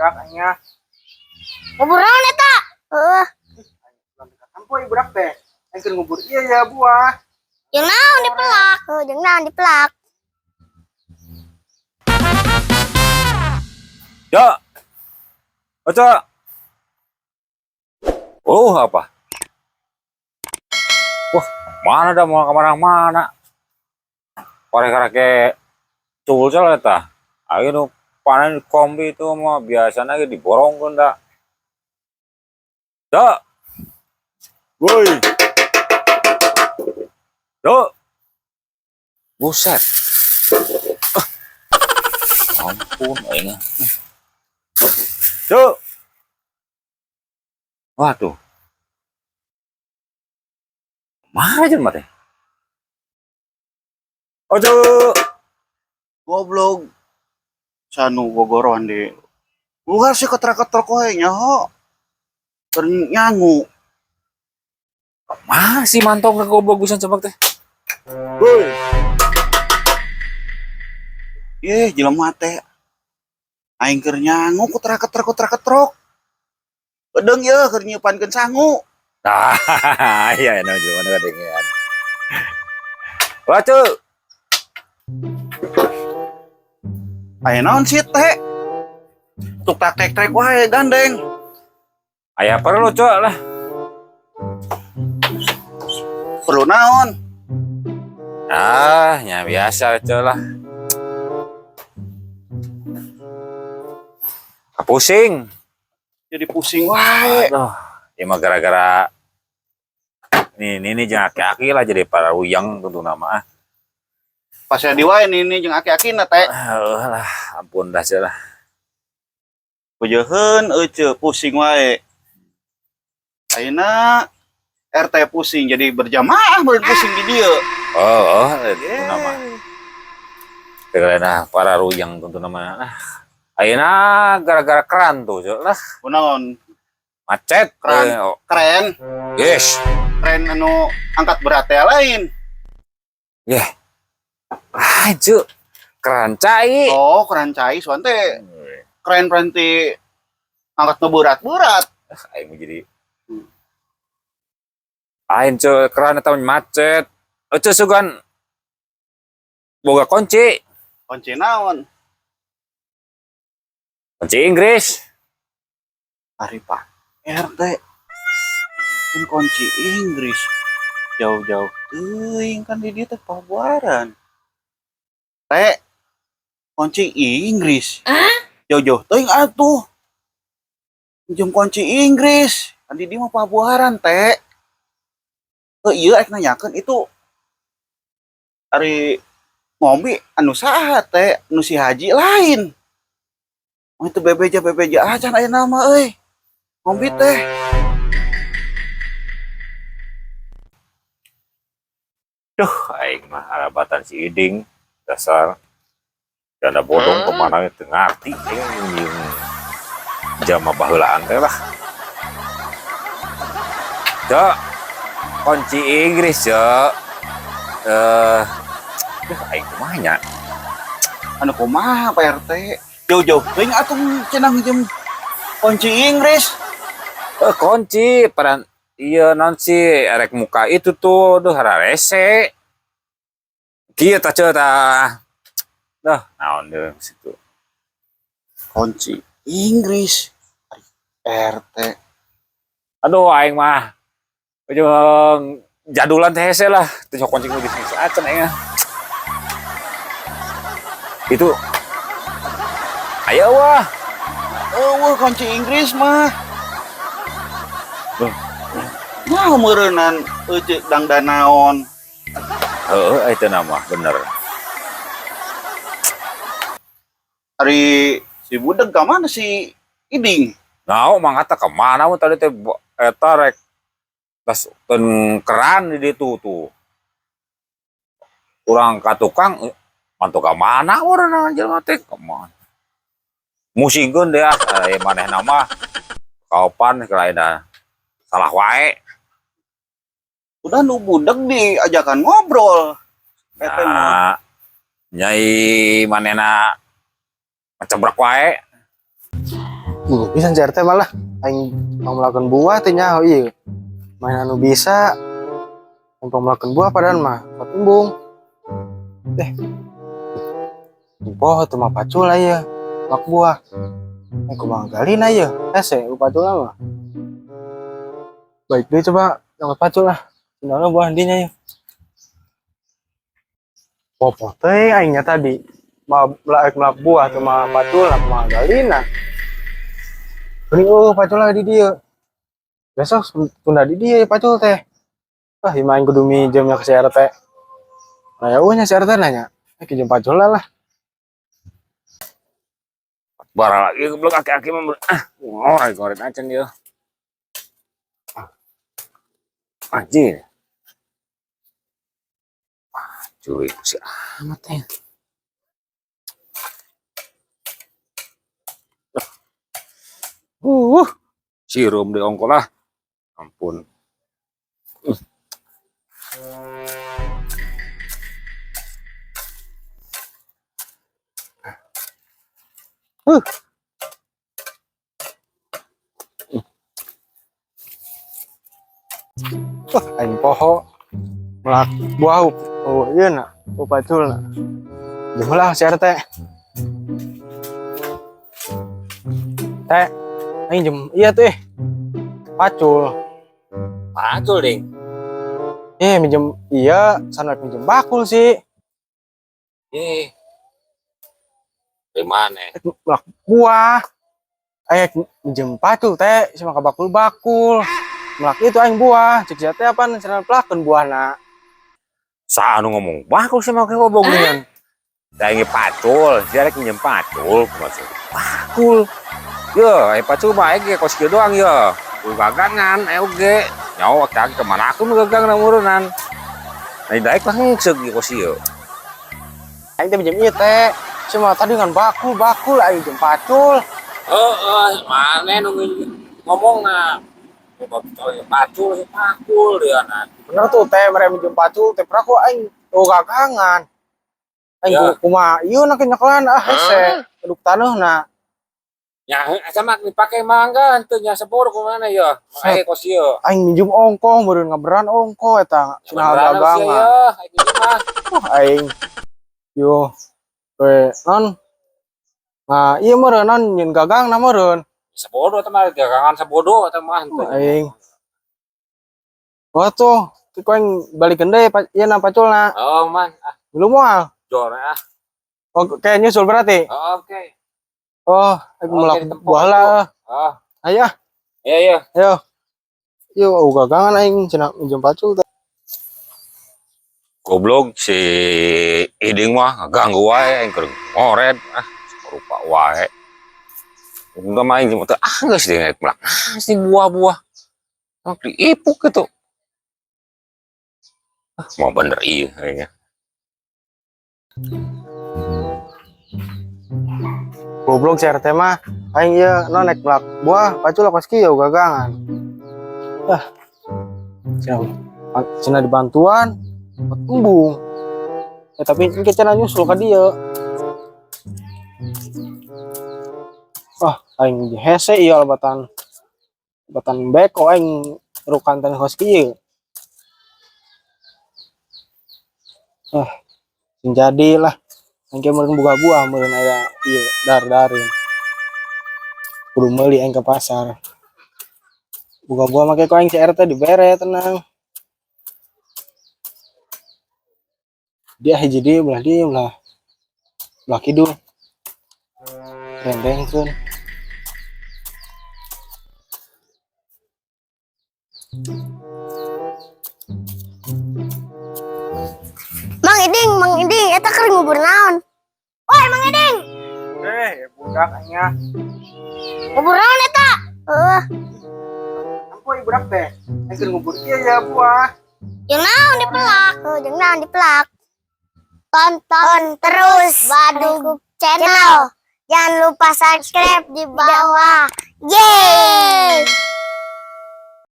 Budak aingnya. Ngubur naon eta? Heeh. Kampo ieu budak teh. Aing keur ngubur ieu ya buah. Jeung naon dipelak? Heuh, jeung naon dipelak? Ya. Oca. Oh, apa? Wah, mana dah mau kemana-mana? Korek-korek cul eta. Ayo nu panen kombi itu mah biasanya ge diborongkeun da. Da. Woi. Do. Buset. Ah. Ampun aing. Do. Waduh. Mana jelema teh? Ojo. Goblok. Sanu gogoroan di. Bukan sih ketrek-ketrek wae nyaho. Keur nyangu. Masih mantong ke goblok pisan coba teh. Woi. Ih, jelema teh. Aing keur nyangu ketrek-ketrek ketrek-ketrok. Bedeung ye keur nyeupankeun sangu. Nah, iya enak jelema nu kadengean. Waduh. Aya naon sih teh? Tuk tak tek tek wae gandeng. Aya perlu cok lah. Perlu naon? Ah, nya biasa cok lah. Pusing. Jadi pusing wae. Aduh, ya mah gara-gara ini jeung aki-aki lah jadi para uyang tentu nama ah. Pas di wae nini jeung aki-aki na teh. Ah, lah, ampun dah cok lah. Pujeheun euceu pusing wae. Ayeuna RT pusing jadi berjamaah meureun pusing di dieu. Oh, itu nama. Karena para ruyang tentu nama. Ah, ayeuna gara-gara keran tuh, cok lah. Kunaon? Macet. Keran. Oh. Keren. Yes. Keren anu angkat berat teh lain. Yeh. Ah, cuk. Keran cai. Oh, keran cai soan teh keren berarti angkat nu berat-berat. Ah, aing mah jadi aing cuk keran eta macet. Euceu sugan boga kunci. Kunci naon? Kunci Inggris. Ari Pak RT. Kan kunci Inggris. Jauh-jauh teuing kan di dieu teh pabuaran. Teh kunci Inggris. Jauh-jauh teuing atuh. Jeung kunci Inggris. Kan di dieu mah pabuaran teh. Ieu rek nanyakeun itu ari ngombe anu saha teh, anu si Haji lain. Oh, itu bebeja-bebeja acan aya nama euy. Ngombe teh. Duh, aing mah arabatan si Iding dasar dana bodong kemana teu ngarti aing jeung jama baheulaan teh lah. Cok, kunci Inggris, Cok. Duh, aing kumaha nya? Anu kumaha Pak RT? Jauh-jauh teuing atuh cenah jeung kunci Inggris. Kunci peran iya non si erek muka itu tuh duh hararese. Kieu tah ceu tah. Dah, naon deui situ. Kunci Inggris. RT. Aduh aing mah jeung jadulan teh hese lah. Teu sok kunci Inggris geus acan aing mah. Itu aya wah. Eueuh kunci Inggris mah. Duh. Nah, meureunnan euceu dangdanaon. Heeh, itu nama bener. Ari si budeg ka mana si Iding? Nah, mang kata ke mana mun tadi teh eta rek tas ten keran di ditu tuh. Urang ka tukang mantu ka mana urang jelema teh ka mana? Musingkeun deh ah, manehna mah kaopan kelaina salah wae. Udah nu budeg diajakan ngobrol. Eta mah. Nah, nyai manehna macebrek wae. Bisa si RT malah aing mau melakukan buah teh nyaho ieu. Main anu bisa untuk melakukan buah padahal mah embung. Eh. Poho tuh mah pacul lah ya. Mak buah. Eh kumaha galina ya. Hese ku pacul mah. Baik deh coba yang pacul lah. Tinggal buah dinya ya. Popo teh aingnya tadi mau melak melak buah tuh mah pacul lah kumaha galina. Ini oh pacul lah di dia. Besok tunda di dia ya pacul teh. Ah, main kudu minjemnya ke si RT. Nah, ya nya si RT nanya. Eh, kijam pacul lah. Bara lagi goblok aki-aki mah. Ah, ngorek ngoret acan dia. Ah. Anjir. Pacul si amat ya. Sirum di ongkol lah. Ampun. Wah, aing poho. Melak buah oh iya nak, oh pacul nak. Jemlah si RT. Teh, aing jem iya tuh eh. Pacul. Pacul, Ding. Eh, minjem iya, sana minjem bakul sih. Eh. Di mana? Melak buah. Aing minjem pacul teh sama ka bakul-bakul. Melak itu aing buah, cek sia teh apaan cenah pelakeun buahna. Sa anu ngomong bakul sih make ngomong dengan. Da aing pacul, sia rek minjem pacul, maksud bakul. Yo, aing pacul mah aing ge kos kieu doang yo. Ku gagangan aing oge. Nyawa kaki kemana aku nu gagang na murunan. Nah, daek lah ngeuseuh ge kos ieu. Aing teh minjem ieu teh. Cuma tadi ngan bakul-bakul aing jem pacul. Heeh, mana nu ngomongna. Pacul si pakul dia nah. Bener tuh teh mere minjem pacul teh peraku aing oh gagangan. Aing Ya. kumaha ieu na kenyekelan ah hese. Keduk taneuhna. Ya, sama dipake mangga henteu nya sepur kumana ya. Aing kos ieu. Aing minjem ongkoh meureun ngaberan ongkoh eta cenah gagangan. Ya, aing mah. Wah, aing yo we non. Nah, ieu meureun non nyeun gagang na meureun. Sebodoh teh mah gagangan sebodoh teh mah henteu. Aing. Wah tuh, ku aing balikeun deui ieu na paculna. Oh, man. Ah, Belum moal. jor ah. Oh, kayak nyusul berarti. Oh, oke. Oh, aku Oke, melak ditempok buah lah. Ah, Ayo, iya iya. ayo. Yo, oh, gagangan aing cenah minjem pacul teh. Goblok si Iding mah ganggu wae aing keur ngoret ah rupa wae. Enggak main cuma tuh ah geus deui rek melak. Ah, si buah-buah. Mak diipuk gitu. Ah, mau bener iya kayaknya. Goblok si RT mah aing ieu non nek melak buah pacul kos kieu gagangan. Ah. Cenah cenah dibantuan embung. Ya, tapi ini cenah nyusul ka dieu. Ah, aing hese ieu albatan. Albatan beko aing rukan teh kos kieu. Ah, sing jadi lah. Engke meureun buka buah meureun aya ieu dar-darin. Kudu meuli aing ke pasar. Buka buah make ku aing si RT dibere tenang. Dia hiji deui belah dieu belah. Belah kidul. Rendengkeun. Mang Iding, eta keur ngubur naon? Woi, Mang Iding, Eh, budak aing. Ngubur naon eta? Heeh. Ampo ieu budak teh. Aing keur ngubur ieu ya buah. Jeung naon dipelak? Oh, jeung naon dipelak? Tonton terus Badug Channel. Jangan lupa subscribe di bawah. Yeay!